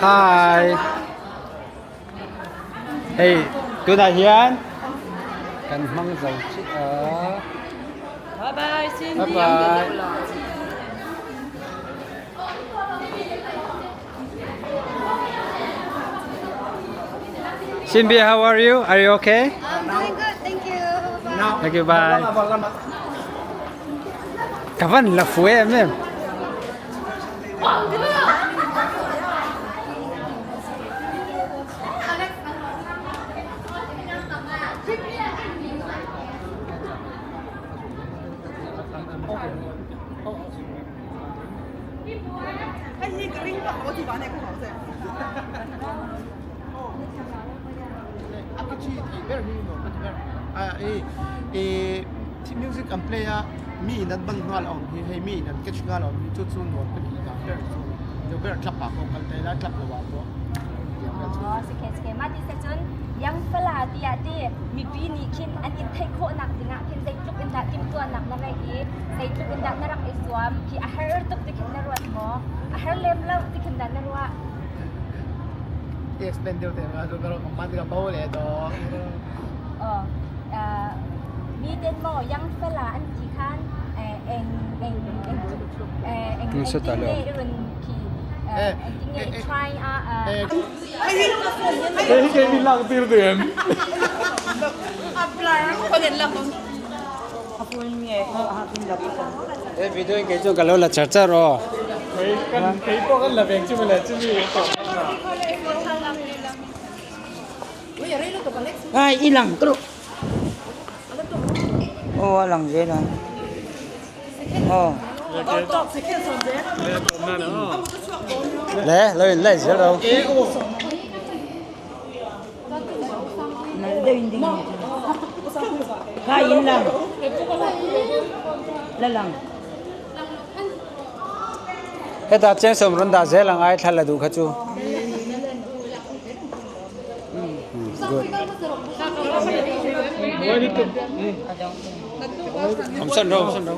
Hi hei tunah hian kan hmang zo chiah a Bye bye bye bye. Cindy, how are you? Are you okay? I'm doing good, thank you. Bye. Thank you, bye. Ka van la fu em em. Music an play a mi in an ban nghal a awm hi hei mi in an catch nghal a awm hi chu chu nuam ka tih dan ber chu ni ber club ah pawh kal ta ila club lo ah pawh tiang vel chu Yang fala tiah ti mipi nih khin an in theih khawhnak dingah khin zeitluk in dah timhtuahnak na ngeih i zeitluk in dah na rak i zuam khi a har tuk ti khin na ruat maw? A har lem lo ti khin dah na ruah? I explain deuh te ma chu ka man ka bo le to. Oh, mi ten maw yang fela an ti khan eng eng eng eng eng ting nge i run khi eng ting nge i try a Hei hi min lak tir duh em? He video in kei chuan ka lo la char char aw. Kei pawh kan la veng chu mawle chumi Ai i lang tru. Aw a lang zel a. Aw. Le lo in lai zel ro. Nal deuh in ding. Kha in lang. La lang. Heta cheng ron dah zel ang ai thla la duh kha chu. Good. Om san ro, om san ro.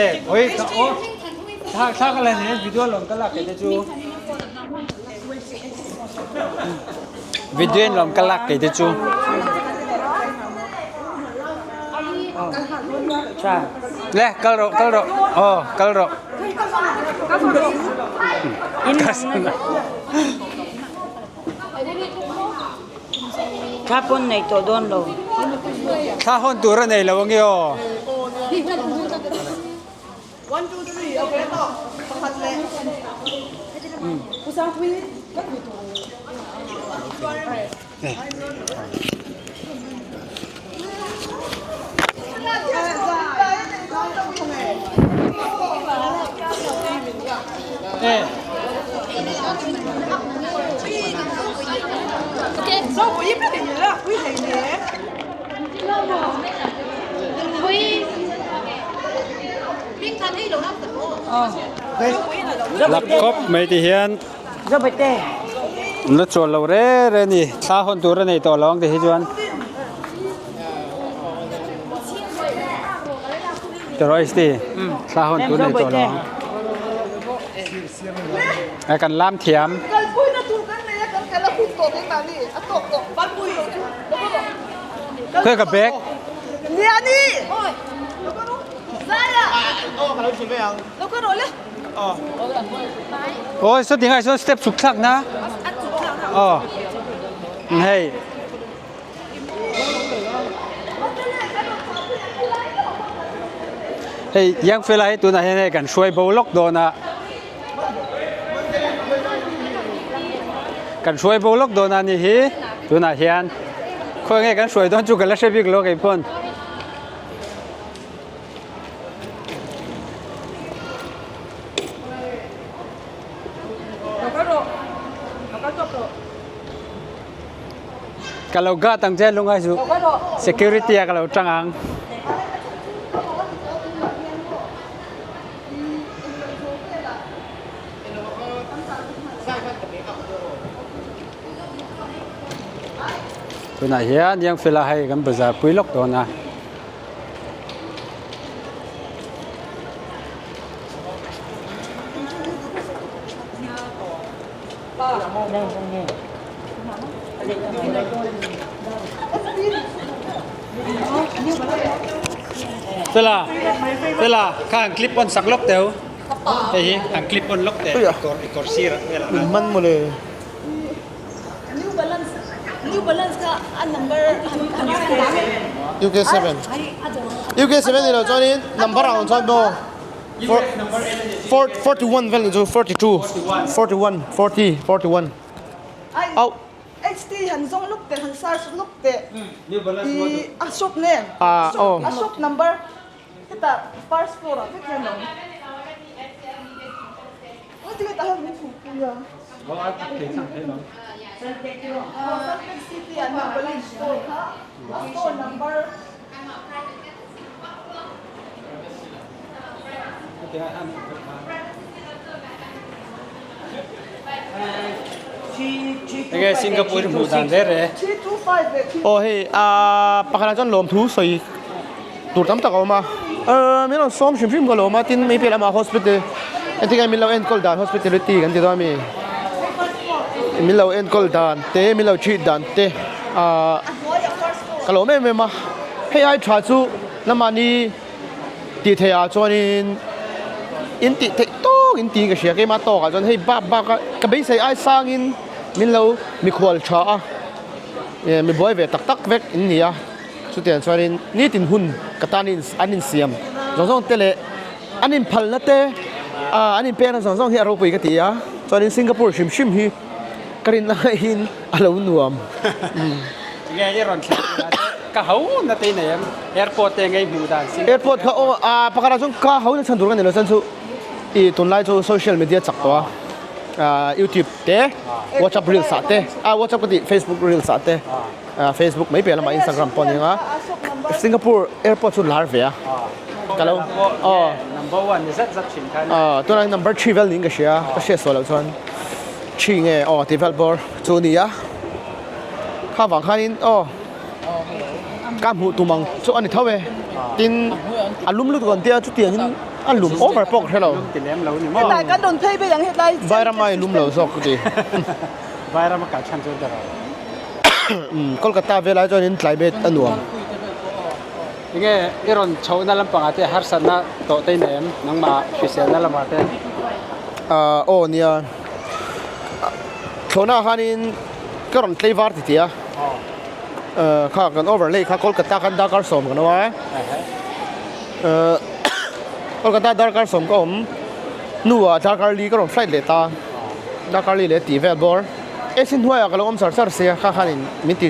Eh, oi, ka o. Thla thla ka la ne video lom ka lak ke chu. Video in lom ka lak ke te chu. Tha. Le, kal ro, kal ro. Oh, kal ro. In lang na. Thla pawn nei tawh dawn lo. Thla hawn tur a nei lo ange aw. Lap khawp mai ti hian la chuan lo re re a ni thla hawn tur a nei tawh lo ang ti hi chuan terrorist thla hawn tur a nei tawh lo ang a kan lam thiam. Khawi ka bag Ôi sao tiếng ai sao step chụp thak na Ờ Hei Hei yang fela hi tunah hian hei kan hruai bo lawk dawn a kan hruai bo lawk dawn a ni hi tunah hian khawi nge kan hruai dawn chu ka la hre bik lo keipawn. Ka lo guard ang che lungai chu security a ka lo tang ang. Tunah hian Yangfela hei kan bazar pui lawk dawn a. Fela Fela kha han clip on sak lawk teu hei hi han clip on lawk teh i kawr i kawr sir ah velah Min man mawle. New Balance New Balance kha a number UK 7 UK 7 ni lo chuanin number ang chuan maw 41 vel ni chu 42 41 40 41 au HT han zawng luk teh han search luk teh i a shop name a shop number hetah first floor ah vek hian a awm engtin nge tah hian min hmuhpui a Salt Lake City ah New Balance store kha a store number. Enge Singapore hmuh dan reh reh. Aw hei ah pakhatah chuan lawmthu sawi tur tam tak a awm a ahh min rawn sawm hrim hrim ka lawm a tin mai piah lamah hospital engtin nge min lo enkawl dan hospitality kan ti dawn a mi min lo enkawl dan te min lo treat dan te ahh ka lawm em em a hei ai tha chu lamahni tih theih ah chuanin in tih theih tawk in tiin ka hria keimah tawkah chuan hei bak bak a ka beisei ai sangin min lo mikhual tha a eh mi buai ve tak tak vek in ni a chutiang chuanin nitin hun ka tan in an insiam zawng zawng te leh an inphalna te ah an inpekna zawng zawng hi a ropui ka ti a chuanin Singapore hrim hrim hi ka rin aiin a lo nuam. Nge i rawn thleng tur ah te ka ho na te nei em airport te ngei hmuh dan Singapore. Airport kha aw ah pakhat ah chuan ka ho na chhan tur ka ni lo chuan chu i tunlai chu social media chak tawh a ah youtube te whatsapp reels ah te ah whatsapp ka tih facebook reels ah te ah facebook mai piah lamah instagram pawh a ni ang a Singapore airport chu lar ve a ka lo aw number one ni zat zat thin khan ah tunah hian number 3 vel niin ka hria ka hriat sual loh chuan 3 nge aw tih vel bawr chu a ni a. Kha vang khanin aw ka hmuh tum ang chu a ni tho e tin a lum lutuk an tia chutiangin a lum over pawh ka hre lo Hetlai kan rawn phei phei ang hetlai Vairam ai lum lo zawk ka ti Vairam a kal chhan chuan ta ro Kolkata velai chuanin climate a nuam. Enge i rawn chhohna lampangah te harsatna tawh te i nei em nangmah hriselna lamah te? Aw nia thlawhna khanin ka rawn tlei var titi a kha kan overlay kha Kolkata khan darkar sawm kan awm a Kolkata darkar sawm ka awm hnuah darkar li ka rawn flight leh ta darkar li leh tih vel bawr AC hnuaiah ka lo awm char char sia kha khanin min ti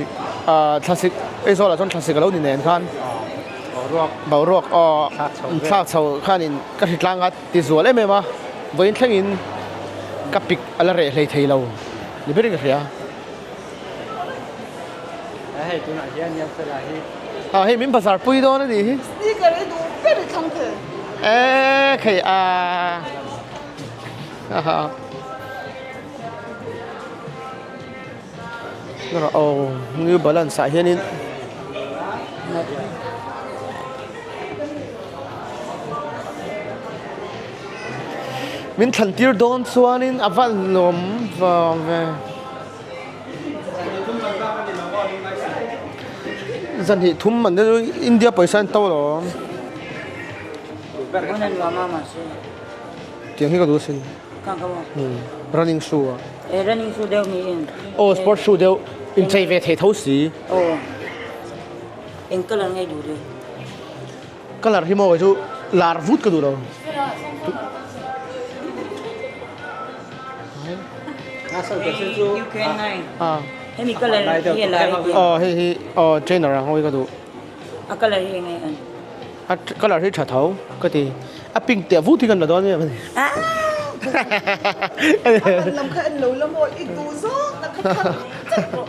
thlasik Aizawl ah chuan thlasik a lo ni nen khan boruak aw thlak chho khanin ka hritlang a ti zual em em a vawiin thlengin ka pik a la reh hlei thei lo ni berin ka hria. Hei tunah hian Young fella hi. Ah hei min bazar pui dawn a nih hi. Sneaker i duh ber i thlang thei. E khei a aha. Aw New Balance ah hianin min thlan tir dawn chuanin a va lawm vang ve zan hnih thum man te chu India pawisa an to lo tiang hi ka duh asin running shoe ah running shoe deuh niin aw sport shoe deuh inchei ve thei tho si aw eng colour nge duh le Colour hi maw chu lar vut ka duh lo. Hemi colour hi a lar hi. Aw hei hi aw trainer ang ho hi ka duh. A colour hi enge an? A colour hi tha tho ka ti. A pink teh vut hi kan la dawn em ani. A lam kha en lo la maw i duh zawk na kha thlang chat rawh.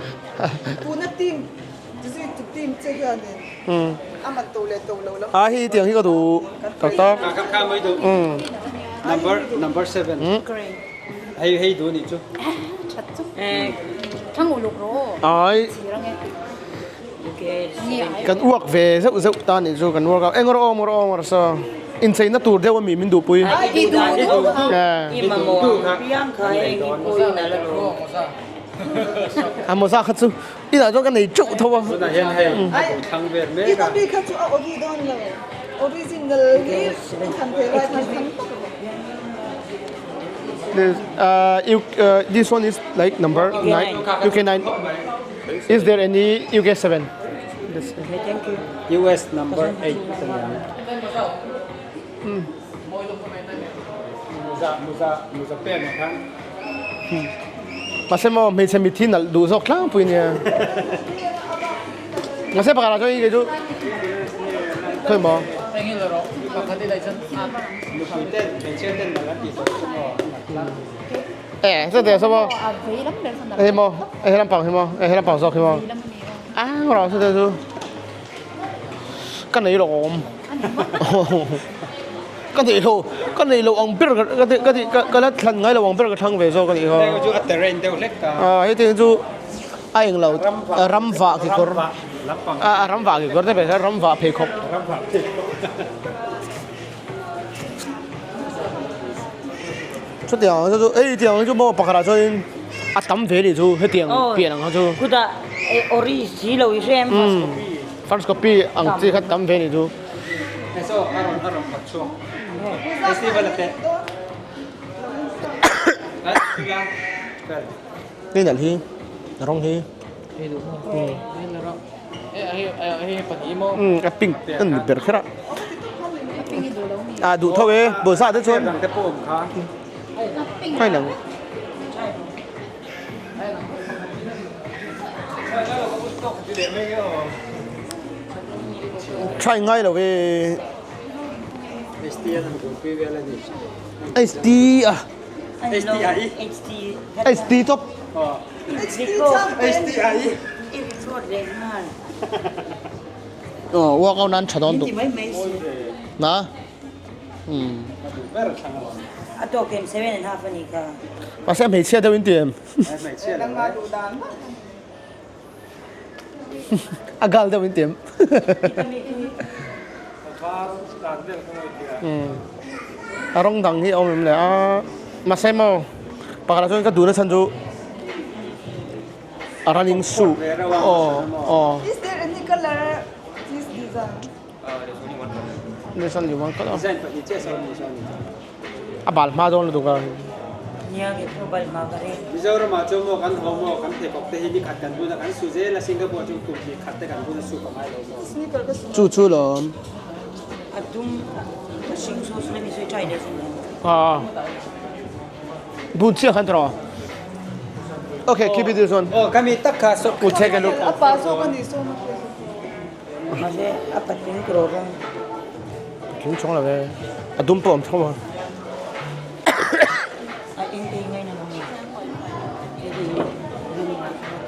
Tuna team Zui tu team che hianin a man to leh to lo lam. A hi tiang hi ka duh tak tak. Ka kha mai duh. Number number 7. Hei hei duh ni chu. That chu. Thang uluk ro. Ai. Kan uak ve zeuh zeuh ta ni chu kan workout. Eng rawh awm rawh awm rawh sa. Incheina tur deuh ami min duhpui. I duh duh kha i mamawh ang piang kha heng i pawhin a la lawm. A mawza kha chu inah chuan ka nei teuh tho a. Tunah hian hei a duh thlang vel mek a. I copy kha chu a ori dawn lo. Original hi i thlan thei lai khan thlang tawp rawh. This this one is like number 9 UK 9 is there any UK 7 US number 8 a ni ang. Mahse maw hmeichhe mithi nalh duh zawk tlangpui nia. Mahse pakhatah chuan kei chu khawi maw. E chutia saw maw hei maw hei lampang hi maw hei lampang zawk hi maw a rawh chutia chu. Ka nei lo awm. Ka nei lo, ka nei lo ang ber ka ti ka ti ka la thlan ngai lo ang ber ka thlang ve zawk a nih kha. Heng chu a terrain deuh hlek ta. Ah hei te chu a eng lo ram vah kekawr a ram vah kekawr te pawh ram vah pheikhawk. Ram vah pheikhawk. Chutiang ang chu hei tiang ang chu maw pakhatah chuanin a tam ve nih chu hetiang pian ang kha chu. Khutah ori si lo i hrem. First copy ang chi kha tam ve nih chu. Hei saw a rawn a rawn khat chhuak. Festival a teh. Hei nalh hi rawng hi. A pink a ni ber kher a ah duh tho e bawlhsa te chuan a inang try ngai lo e ht a ht chawp Aw workout nan tha dawn tuk na umm. Mahse hmeichhia deuh in ti em? A gal deuh in ti em? A rawng dang hi a awm em le a mahse maw pakhatah chuan ka duhna chhan chu a running shoe aw aw Is there any color this design? This only one color. A bal hma dawn lutuk a. Nia ke pawh bal hma ka ring. Mizoram ah chuan maw kan haw maw kan pheikhawk te hi ni khat kan bun a kan su zel a Singapore ah chuan kum hnih khat te kan bun a su ka ngai lo maw. Chu chu lawm. A dum a hring chu chu mi sawi try leh sin lo. Ah. Bun chiah khan tawh. Okay, keep it this one. Oh, kami tak kha so. We'll take a look. A pa zawk a ni sawn a Mahse a patling tur rawng. Patling chhawng lo e. A dum pawh a awm tho a. A eng te ngai na mang.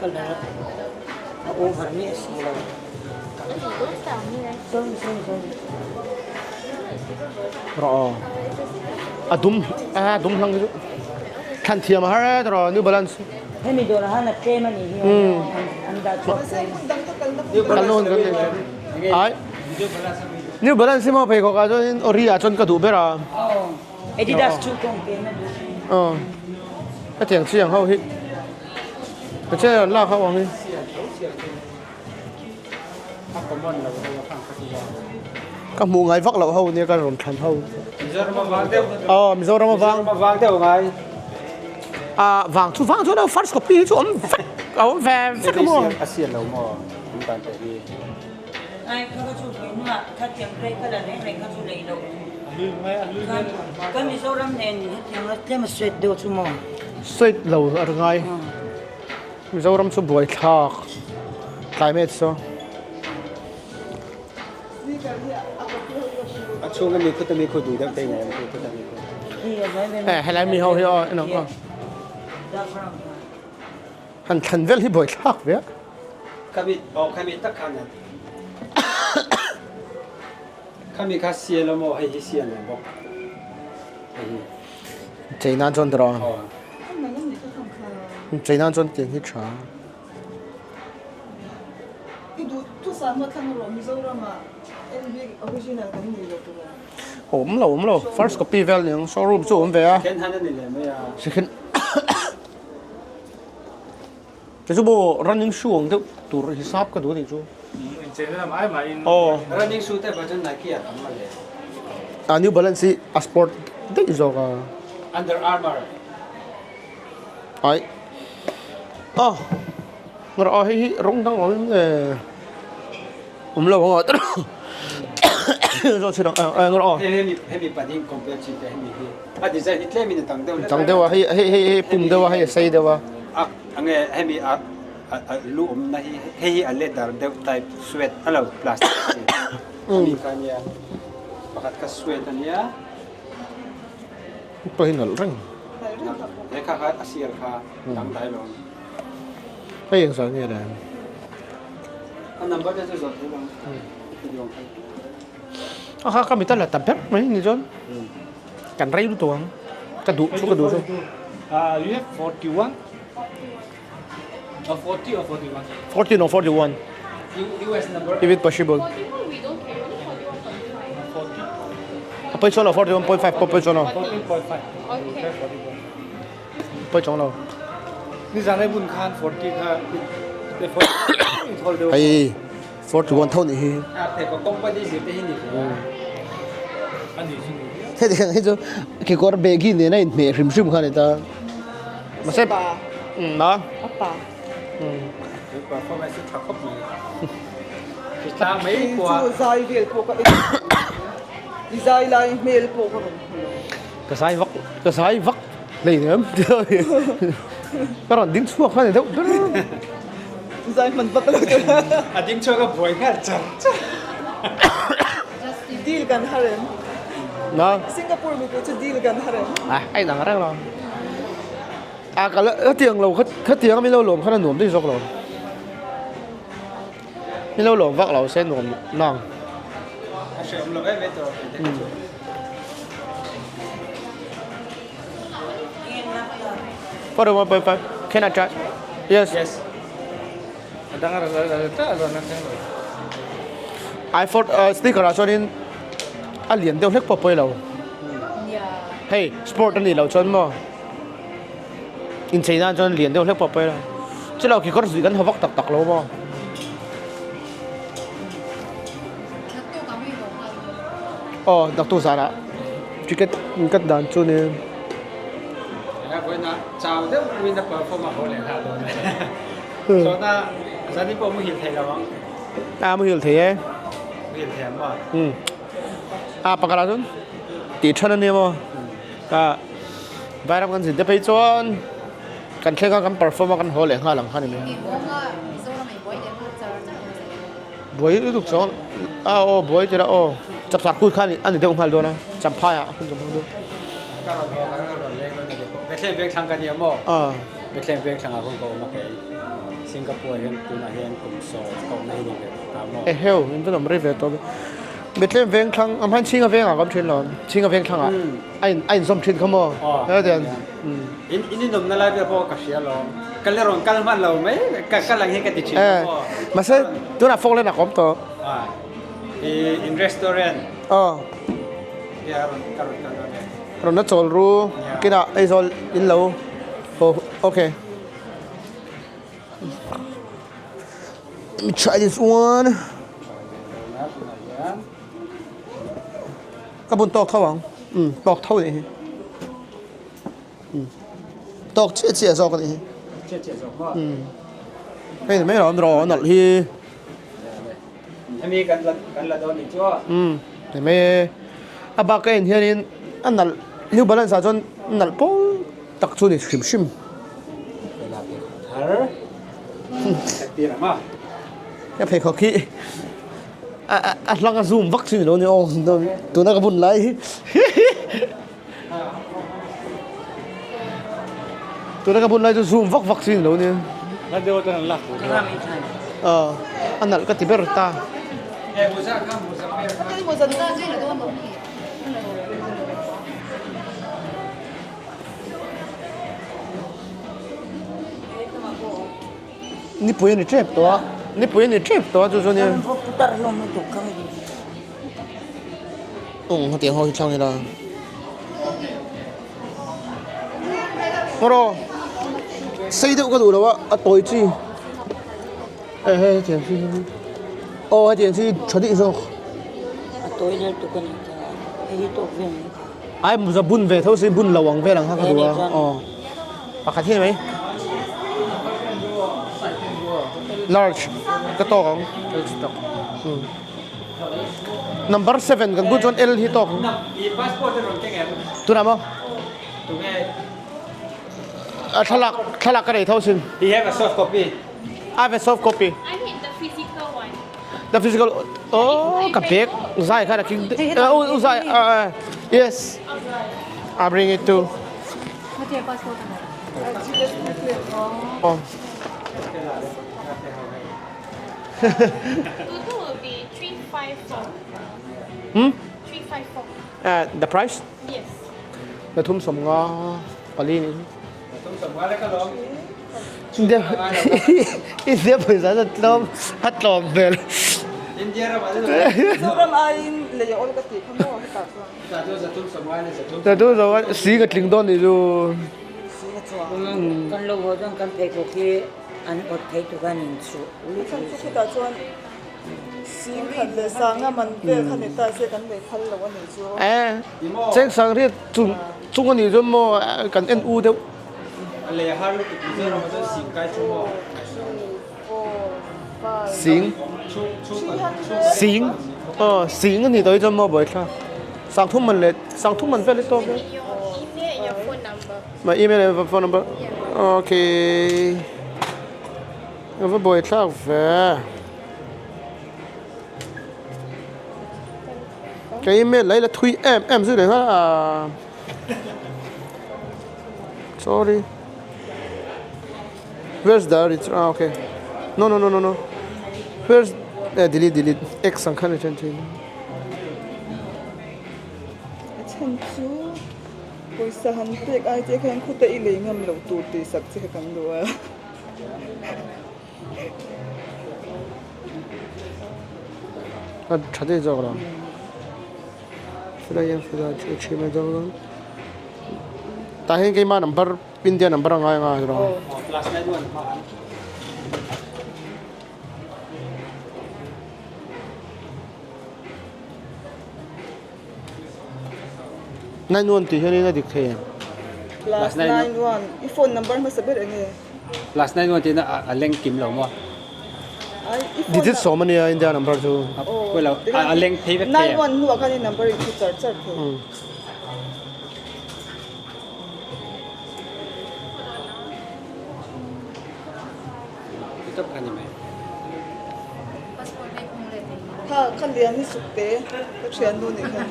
Colour a over mi a si lo. Sorry sorry sorry. Rawh aw. A dum a dum hlang hi chu thlan thiam a har e tawh New Balance. Hemi dawrah han a tlem a nih hi an dah chhuak tlem. Kal na hun kan nei ai New Balance hi maw pheikhawk ah chuan ori ah chuan ka duh ber a. Adidas chu kawng pen a duh. Aw hetiang chiang ho hi ka chair an lak ho ang hi. Ka hmuh ngai vak loh ho nia ka rawn thlan ho. Mizoram a vang deuh. Aw Mizoram a vang. Mizoram a vang deuh ngai. Ah vang chu vang chuan first copy hi chu awm vek a awm ve vek a maw. A sian lo maw an dan teh hi. Ai kha ka chu pui hnungah kha tiang grey colour reng reng kha chu lei loh tur. Kan Mizoram nen hetiang a tlem a sweat deuh chu maw. Sweat lo a ri ngai. Mizoram chu buaithlak climate chu. A chhung ami khuta mi khu duh deuh te ngai ang chu khuta mi khu. Eh helai mi ho hi aw eno aw. Han thlan vel hi buaithlak ve a. Khami aw khami tak khan an. Khami kha sial a maw hei hi sial lo bawk. Hei hi. Chei nan chuan tawh a. Chei nan chuan tiang hi tha. Awm lo awm lo first copy vel niang showroom chu awm ve a. Second hand a ni leh mai a. Second Kei chu maw running shoe ang deuh tur hisap ka duh a nih chu. Incheina lam ai mahin running shoe te pawh chuan Nike a tam mawle. A New Balance hi a sport daih zawk a. Under Armour. Ai. Aw. Ngawrh aw hei hi rawng dang awm em nge awm lo ang a zawh chhin ang eh ngawrh aw. Hei hemi hemi pahnih in compare chin teh hemi hi a design hi tlem in a dang deuh dang deuh a hei hei hei hei pum deuh a hei a sei deuh a. A enge hemi a a lu awmna hi hei hi a leather deuh type suet a lo plastic a mi kha ania pakhat kha suet ania. Pawh hi nalh reng. He kha kha a sial kha dang dai lo. Hei eng zah nge le? A number te chu zawh thei lo. A kha ka mit a la ta ber mai ni chuan kan rei lutuk ang. Ka duh chu ka duh chu. You have 41? Or 40 or 41? 14 or 41. US number? If it possible. 41 we don't carry, only 41.5. A pawi chuan lo 41.5 pawh pawi chuan lo. 14.5. Okay. Pawi chuang lo. Nizan ai bun khan 40 kha 40 Hei 41 tho nih hi. A thei ko company zir te hi ni ani chu ni. Hei tiang hi chu kekawr baggy nen a inhmeh hrim hrim kha a ni ta. Mahse na. Apa. Performance tha khawp mai. Tlang mai kwa. Chu zai vel pawh ka en. I zai lai hmel pawh ka rawn hmu lo. Ka zai vak ka zai vak hleinem ka rawn ding chhuak kha ni deuh ber. Zai hman vak lo tur. A ding chhuak a buai nghal char char. Deal kan har em? Na. Singapore mipui chu deal kan har em? A a inang reng lo. A ka la hetiang lo kha hetiang a min lo lawm khan a nuam daih zawk lo. Min lo lawm vak lo se nuam nang. A hreawm lo em em tawh te kha chu. 41.5 Can I try? Yes. Yes. I thought sneaker ah chuanin a lian deuh hlek pawh pawi lo. Hei sport a nih loh chuan maw inchei nan chuan lian deuh hlek pawh pawi lo. Chilo kekawr zui kan haw vak tak tak lo maw. Aw naktuk zanah ticket ka dan chu ni. A muhil thei e. A pakhat ah cun ti than a ni maw? Ka vairam kan zin te phei chuan kan thleng a kan perform a kan haw leh nghal ang kha ni mai. Buai lutuk chuan a aw buai tira aw chapchar kut kha a ni deuh nghal dawn a champhai ah hun ka hmang dawn. Bethlehem vengthlang ka nia maw? Bethlehem vengthlang ah hun ka awm a kei Singapore hian tunah hian kum sawm ka awmna hi ni ve tawh ta maw? Eheu in va lam rei ve tawh Bethlehem vengthlang a hman chhinga vengah ka awm thin lo chhinga vengthlang ah a in a inzawm thin kha maw? Hetiang In in inawmna lai vel pawh ka hria lo. Ka la rawn kal hman lo mai. Ka kal ang hi ka ti thin lo maw. Mahse tunah Falkland ah ka awm tawh. Ah. I in restaurant. Aw. Yeah, rawn ka rawn kal dawn e. Rawn la chawl ru. Kinah Aizawl in lo haw okay. Let me try this one. Ka bun tawk tho ang. Um tawk tho nih hi. Tawk chiah chiah zawk a nih hi. Chiah chiah zawk maw? Hei ni mai lo an raw a nalh hi. Hemi kan la kan la dawn nih chu aw. Um ni mai e. A bak ka en hianin a nalh New Balance ah chuan nalh pawl tak chu a ni hrim hrim. Thar. Tir ang a. Ka pheikhawk hi a hlang a zoom vak chu ni lo ni aw tuna ka bun lai hi. Tuna ka bun lai chu zoom vak vak chu ni lo ni. A nalh ka ti ber ta. Nipui a ni tep tawh a nipui a ni tep tawh a chu chu nia. Ung hetiang ho hi thlang ila. Ngawraw sei deuh ka duh lo a a tawi chi e hei hetiang chi hi aw hetiang chi tha dih zawk. A tawi lel tuk a ni ta hei hi tawk vel mai kha. Ai za bun ve tho si bun lo ang vel ang kha ka duh a aw pakhat hi a ni mai large ka tawk ang. Number 7 kan bul chuan L hi tawk. Tunah maw? A thlalak thlalak ka nei tho sin. He have a soft copy. I have a soft copy. I need the physical one. The physical oh ka bag zai kha king oh zai yes. I bring it too. Oh. Total will be 354. Hmm? 354. The price? Yes. Na thum som nga pali ni. Thum som nga le ka lawm. India India pawisa a tlawm a tlawm hmel. India ram ah Mizoram aiin lei a awl ka tih kha maw hetah chuan. Hetah chuan zathum som nga le zathum. Zathum som nga sing a tling dawn nih chu. Sing a chuang. Kan lo haw chuan kan pheikhawk hi An awt thei tuk an inchuh A chhan chu khutah chuan sing khat leh sanga man vel kha ni ta se kan nei phal lo a nih chu. E, cheng sang riat chung chung a nih chuan maw kan en u deuh. A lei a har lutuk Mizoram ah chuan sing kai chu maw. Sing sing aw sing a nih tawh hi chuan maw buaithla sang thum man leh sang thum man vel hi tawk e. My email and phone number. Okay. Ka va buai thlak ve. Ka email lai la thui em em zui leh nghal a. Sorry. Where's the return? Ah, okay. No, no, no, no, no. Where's eh, delete, delete. X ang khan return thin. A chhan chu Pawisa han pek ai che khan khuta i lei ngam loh tur tih sak che kha kan duh a. A tha daih zawk lo. Helai hian fela chu a chhim a zawk dawn. Tah hian keimah number India number a ngai anga rawh. Class 9 1 hma an. 9 1 tih hianin a dik thei em? Plus 9 1 i phone number hmasa ber eng nge? Plus 9 1 tiin a leng kim lo maw? Digit sawm a nia India number chu. Pawi lo, a leng phei vek thei em? 9 1 hnuah khan i number i thu char char thei. Tawp kha ni mai. Kha kha lian hi suk te ka thian nu nih kha.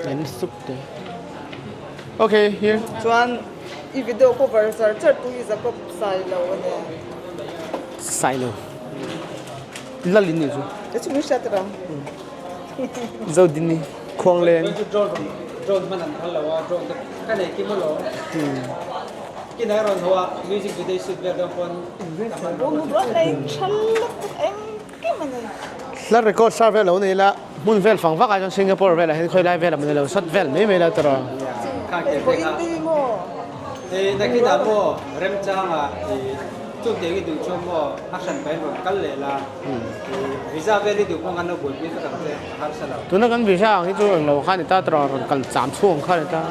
Lian hi suk te. Okay, here. Chuan i video cover char char tu hi Jacob Sailo a nia. Sailo. Lalin ni chu. Te chu min hriat rang. Zodini Khuangleng. Drone drone hman an phal lo a drone te ka nei kim alawm. Kin a rawn haw a music video shoot vel dawn pawn ka hman Hla record sar vel lo nei la hmun vel fang vak ah chuan Singapore velah hian khawi lai velah maw ni lo shot vel mai mai la tawrh a. Hei nakinah maw remchanga i chungtiang i duh chuan maw a hran pahin rawn kal leh la i visa vel i duh pawh kan lo buaipui vek ang che a harsa lo. Tuna kan visa ang hi chu englo kha a ni ta tawrh a rawn kal cham chhung ang kha a ni ta.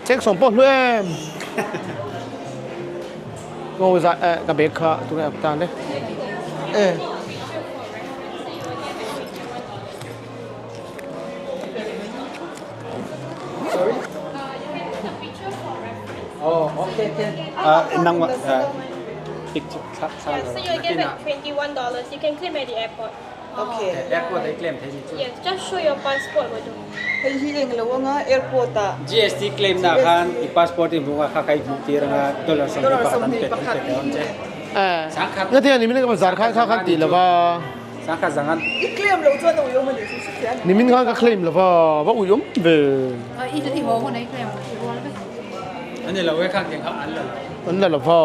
Cheng sawm pawh hlu em. Ngo za eh ka bag kha tunge ap tan le. Eh. Sorry? Oh, okay, okay. Nang picture Yeah, so you'll get back $21. You can claim at the airport. Okay. Airport ai claim thei ni chu. Yes, just show your passport will do. Hei hi eng lo anga airport ah. GST claim na khan i passport i hmuh a kha kai hmuh tir anga dollar 21 an pe an pe dawn che. Eh. Nga te ni min ka zar khan kha khan ti lova. Sangkhat zangan. I claim lo chuan a uiawm a ni chu si thian. Nimin khan ka claim lova va uiawm ve. I i haw hun ai claim i rual vek. Ani lo e khan tiang kha an la lo. An la lova.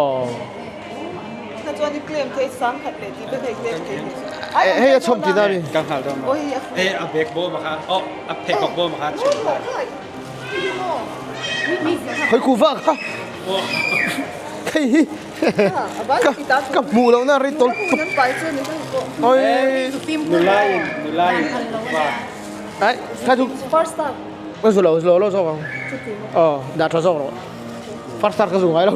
chuan i claim thei sangkhat leh tih vek a i claim thei ni. Hei a chhawm tihna a ni. Ka nghal dawn maw? Hei a bag bawm a kha, oh a pheikhawk bawm a kha chhawm ta. Hawi ku vak kha. Hei hi ka hmuh lohna rei tawlh tuk. Oi. Nula in, nula in va. Ai, kha chu. First time. Ka zu lo, lo lo zawk ang. Aw, dah tha zawk rawh. First star ka zu ngai lo.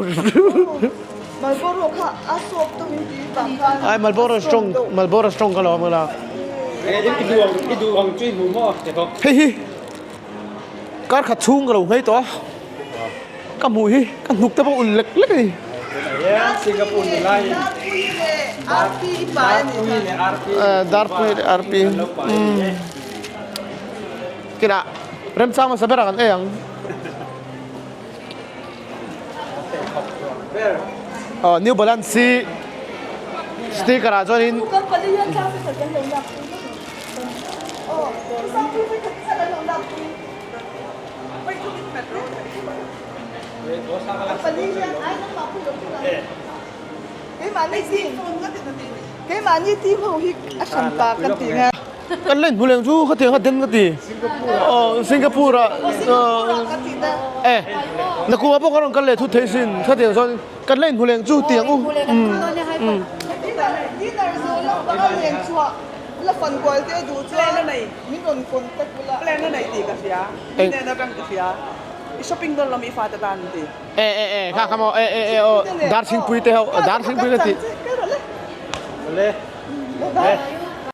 Marlboro kha a sawp tawh in ti vang khan. Ai Marlboro strong, Marlboro strong ka lo ang la. I duh ang, i duh ang chu i hmu maw te bawk. Hei hi kar khat chhung ka lo nghei tawh a. Ka hmuh hi ka hnuk te pawh ul lek lek a ni. Singapore nula in Darpui leh RP i pai a nih Darpui leh RP. Darpui leh RP. Kinah remchang hmasa berah kan ei ang. Aw New Balance hi sticker ah chuanin Kan len hmu leng chu khatiang kha den ka ti. Aw Singapore ah e nakuma pawh ka rawn kal leh thut thei sin khatiang chuan kan len hmu leng chu tiang u. E e e kha kha maw e e e aw Darchhingpui te ho Darchhingpui ka ti.